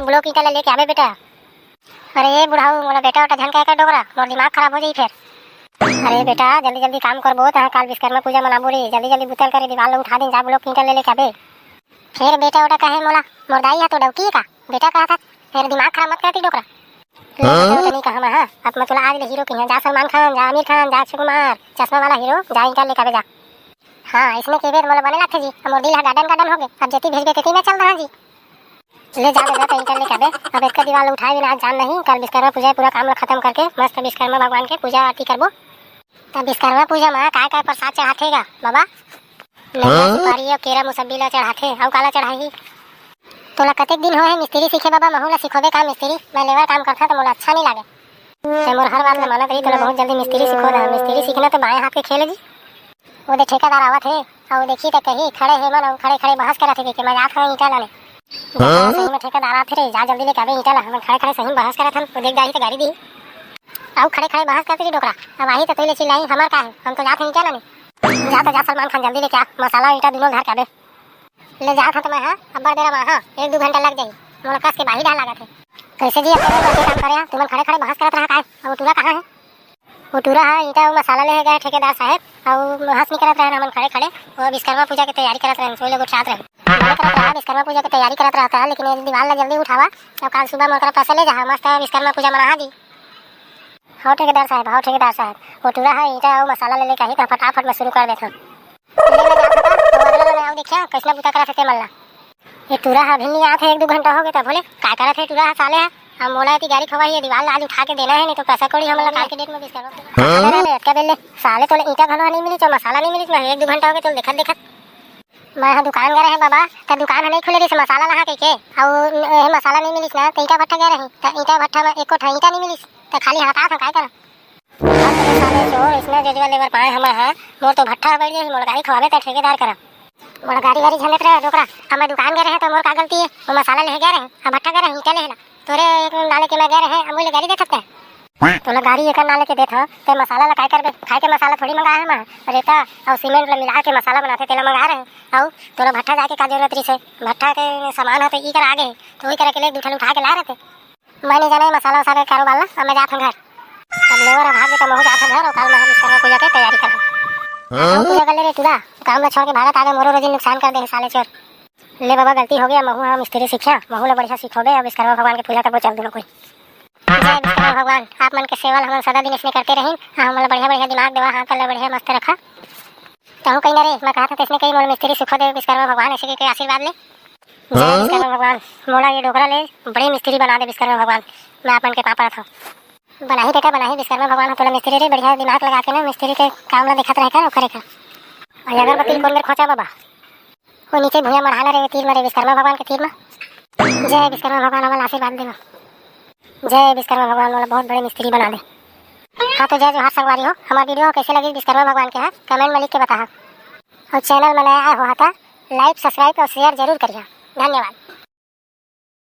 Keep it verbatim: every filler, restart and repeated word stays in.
Block ईंटा ले लेके आबे बेटा। अरे ए बुढ़ऊ, मोला बेटा ओटा झन कहे कर डोकरा, मोर दिमाग खराब हो जाही फेर। अरे बेटा, जल्दी जल्दी काम करबो, तहां काल विश्वकर्मा पूजा मनाबो रे, जल्दी जल्दी बुता ल करे, दीवाल ल उठा दे, जा ब्लॉक ईंटा ले लेके आबे। फेर बेटा ओटा कहे मोला, मोर दाई ह तो डौकी हे का? बेटा कहा था, फेर दिमाग खराब मत करती डोकरा। ले बेटा ओटा नहीं कहा मैं, हाँ, अब मैं तोला आज ले हीरो कहिया, जा सलमान खान, जा आमिर खान, जा अक्षय कुमार, चश्मा वाला हीरो, जा ईंटा लेके आबे जा। हाँ, इसने के बेर मोला बने लागथे जी, अब मोर दिल ह गार्डन गार्डन हो गे, अब जेती भेजबे तेती मैं चल रहा जी। ले जा दे, जा, ईंटा लेके आबे। अब एक दीवाल उठाए बिना आज जान नहीं, कल विश्वकर्मा पूजा पूरा काम ला खत्म करके मस्त विश्वकर्मा भगवान के पूजा आरती करबो। त विश्वकर्मा पूजा मा काय काय प्रसाद चढ़ाथे गा बाबा? नरियर, हाँ? सुपारी अउ केरा मुसब्बी ला चढ़ाथे, अउ काला चढ़ाही? तोला कतेक दिन होए हे मिस्त्री सीखे बाबा, महू ला सिखोबे का मिस्त्री? मैं लेबर काम करथों त मोला अच्छा नहीं लागे। ते मोर हर बात ला मानत रही, तोला बहुत जल्दी मिस्त्री सिखो ना। मिस्त्री सीखना तो बाएं हाथ के खेल हे जी। वो दे ठेकेदार आवत हे, अउ देखी त कही खड़े हे मन, अउ खड़े खड़े बहस करत हे कि मैं जात हूँ ईंटा लाने। हाँ? सही में ठेकेदार आत हे रे, जा जल्दी लेके आबे ईंटा ला, हमन खड़े खड़े सही में बहस करत हन, वो देख जाही त गारी दी। अउ खड़े खड़े बहस करत रही डोकरा, अब आही त तोई ले चिल्लाई, हमर का हे, हम तो जात हन ईंटा लाने। जा तो जा सलमान खान, जल्दी लेके आ, मसाला ईंटा दुनो धर के आबे। ले जात हन त मैं हा, अब्बड़ बेरा मा हा, एक दू घंटा लग जाही, मोला कस के बाही डर लागत हे। कैसे जी, अब तोरे मर्जी काम करे हा, तुमन खड़े खड़े बहस करत रहा काय? अब वो टूरा कहाँ हे? वो टूरा हा ईंटा अउ मसाला ले गए ठेकेदार साहब, अउ बहस नहीं करत रहे हमन खड़े खड़े, वो विश्वकर्मा पूजा के तैयारी करत रहे, सोई लोग उठात रहे। मने करत रहा विश्वकर्मा पूजा के तैयारी करत रहता है, लेकिन ये दीवाल ला जल्दी उठावा, अउ काल सुबह मोर करा पैसा ले जा, मस्त विश्वकर्मा पूजा मनाहा जी। हाँ ठेकेदार साहब, हाँ ठेकेदार साहब, वो टूरा हा ईंटा अउ मसाला ले लेके आही, त फटाफट मैं शुरू कर देता हूँ। ले मैं जात हूँ, तो अगला ला मैं आऊ देखिया, कैसना बुता करत हे ते मन ला। ये टूरा हा अभी नहीं आत हे, एक दू घंटा हो गया था, बोले, का करत हे टूरा हा साले हा? अब मोला एती गारी खवाही, ये दीवाल ला आज उठा के देना है, नहीं तो पैसा कौड़ी हमन ला काल के डेट में विश्वकर्मा पूजा। हाँ? अरे ले, अतका बेर ले, साले तोले ईंटा घलो नहीं मिलिस, मसाला नहीं मिलिस, मैं एक दू घंटा हो गया तोले देखत देखत। मैं हा दुकान गए रहे बाबा, त दुकान ह नहीं खुले रहिस मसाला लहा कहिके, अउ ए मसाला नहीं मिलिस ना, त ईंटा भट्ठा गए रही, त ईंटा भट्ठा में एको ठा ईंटा नहीं मिलिस, त खाली हाथ आत हूँ, काय करा? अरे साले चोर, इसने जजवा लेबर पाए हमें है, मोर तो भट्ठा बैठ जाही, मोर गारी खवाबे त ठेकेदार करा। मोर गारी वारी झंझट रहे डोकरा, अब मैं दुकान गए रहे त मोर का गलती है, वो मसाला ले गए रहे, अब भट्ठा गए रहे, ईंटा लेहे ला, तोरे एक नाले के मैं गए रहे, अब मोला गारी दे सकते हैं? तोला गारी एकर नाले के देत हव, ते मसाला ला काय करबे? खाए के मसाला थोड़ी मंगाए हन, रेता अउ सीमेंट ला मिला के मसाला बनाथे, तेला मंगाए रहे। अउ तोला भट्ठा जाके का जरूरत रहिस हे? भट्ठा के सामान ह तो ई करा आगे हे, तो ओही करा के ले दू ठन उठा के लाए रहते। मैं नहीं जाने मसाला वसाला के कारोबार ला, अब मैं जात हूँ घर। अब लेबर ह भाग गे त महू जात हूँ घर, अउ काल मैं विश्वकर्मा पूजा के तैयारी करहूँ। हाँ? पूजा कर ले रे टूरा, काम ला छोड़ के भागत आगे, मोरो रोजी नुकसान कर दे हे साले चोर। ले बाबा, गलती हो गया, महू ह मिस्त्री सीखिया, महू ला बढ़िया सिखोबे, अब विश्वकर्मा भगवान के पूजा करबो, चल दुनो कोई। जय विश्वकर्मा भगवान, आप मन के सेवा ला हमन सदा दिन इसने करते रहिन। हाँ, हमन ला बढ़िया बढ़िया दिमाग देवा, हाथ ला बढ़िया मस्त रखा। तहूँ कहीं ना रे, मैं कहा था तैसने कहीं मोर मिस्त्री सुखो दे विश्वकर्मा भगवान, ऐसे के आशीर्वाद ले। जय हाँ? विश्वकर्मा भगवान, मोला ये डोकरा ले बड़े मिस्त्री बना दे विश्वकर्मा भगवान, मैं आप मन के पाँव परत हूँ। बनाही बेटा बनाही, विश्वकर्मा भगवान ह तोला मिस्त्री रे, बढ़िया दिमाग लगा के ना मिस्त्री के काम ला देखत रहे कर, ओकरे कर। अउ अगरबत्ती कोन मेर खोचा बाबा? वो नीचे भुइयां मढ़ाना रे, तीर मा रे, विश्वकर्मा भगवान के तीर मा। जय विश्वकर्मा भगवान, हमन ला आशीर्वाद देवा। जय विश्वकर्मा भगवान, मोला बहुत बड़े मिस्त्री बना दे। हाँ तो जय जोहार संगवारी हो, हमार वीडियो कैसे लगी विश्वकर्मा भगवान के, हाँ, कमेंट में लिख के बताहा। अउ चैनल में नया आए हो हा त like, subscribe अउ share जरूर करिहा। धन्यवाद।